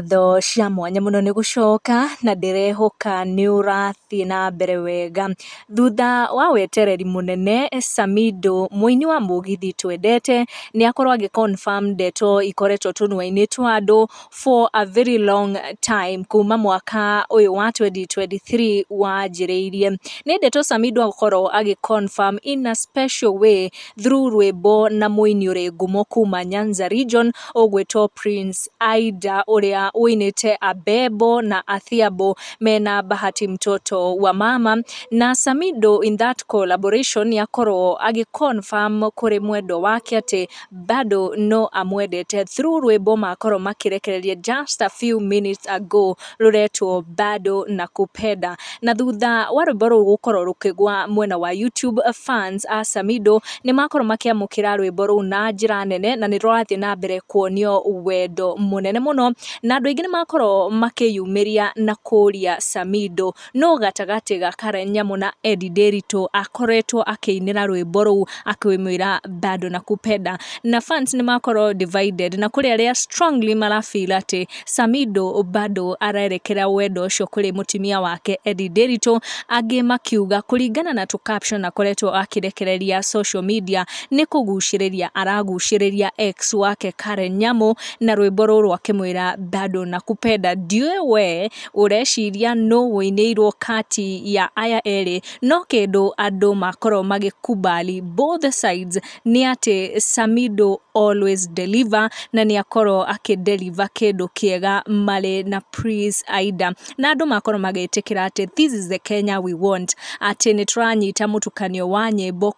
Ngatho cia mwanya mũno nĩ gũcoka na ndĩrehoka nĩ ũrathiĩ na mbere wega. Thutha wa wetereri mũnene, Samidoh mũini wa mũgithi twendete nĩ akorwo agĩ confirm ndeto ikoretwo tũnua-inĩ twa andũ for a very long time kuma mwaka ũyũ wa 2023 wanjĩrĩirie. Nĩ ndeto Samidoh akorwo agĩ confirm in a special way through rwĩmbo na mũini ũrĩ ngumo kuma Nyanza region ũgwĩtwo Prince Indah, ũrĩa ũinĩte Abebo na Athiambo mena Bahati Mtoto wa Mama. Na Samidoh in that collaboration nĩ akorwo agĩ confirm kũrĩ mwendwa wake atĩ bado no amwendete through rwĩmbo makorwo makĩrekereria just a few minutes ago rũretwo "Bado Nakupenda". Na thutha wa rwĩmbo rũu gũkorwo rũkĩgwa mwena wa YouTube, fans a Samidoh nĩ makorwo makĩamũkĩra rwĩmbo rũu na njĩra nene, na nĩ rũrathiĩ na mbere kuonio wendo mũnene mũno, na andũ aingĩ nĩ makorwo makĩyumĩria na kũria Samidoh no gatagatĩ ga Karen Nyamu na Eddie Nderitu akoretwo akĩinĩra rwĩmbo rũu akĩmwĩra "Bado Nakupenda". Na fans nĩ makorwo divided, na kũrĩ arĩa strongly marafeel atĩ Samidoh bado arerekera wendo ũcio kũrĩ mũtumia wake Eddie Nderitu, angĩ makiuga kũringana na tũ caption akoretwo akĩrekereria social media nĩ kũgucĩrĩria aragucĩrĩria ex wake Karen Nyamu na rwĩmbo rũrũ akĩmwĩra "Bado Nakupenda". Ndiũĩ we ũreciria nũ wũinĩirwo kati ya aya erĩ, no kĩndũ andũ makorwo magĩkubali both sides nĩ atĩ Samidoh always deliver, na nĩ akorwo akĩdeliver kĩndũ kĩega marĩ na Prince Indah, na andũ makorwo magĩtĩkĩra atĩ this is the Kenya we want, atĩ nĩ tũranyita mũtukanio wa nyĩmbo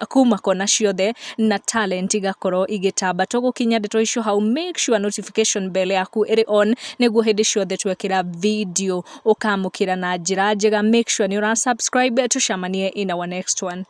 kuma kona ciothe na talent igakorwo igĩtamba. Tũgũkinya ndeto icio hau, make sure notification bell yaku ĩrĩ on nĩguo hĩndĩ ciothe twekĩra video ũkamũkĩra na njĩra njega. Make sure nĩ ũra subscribe. Tũcemanie in our next one.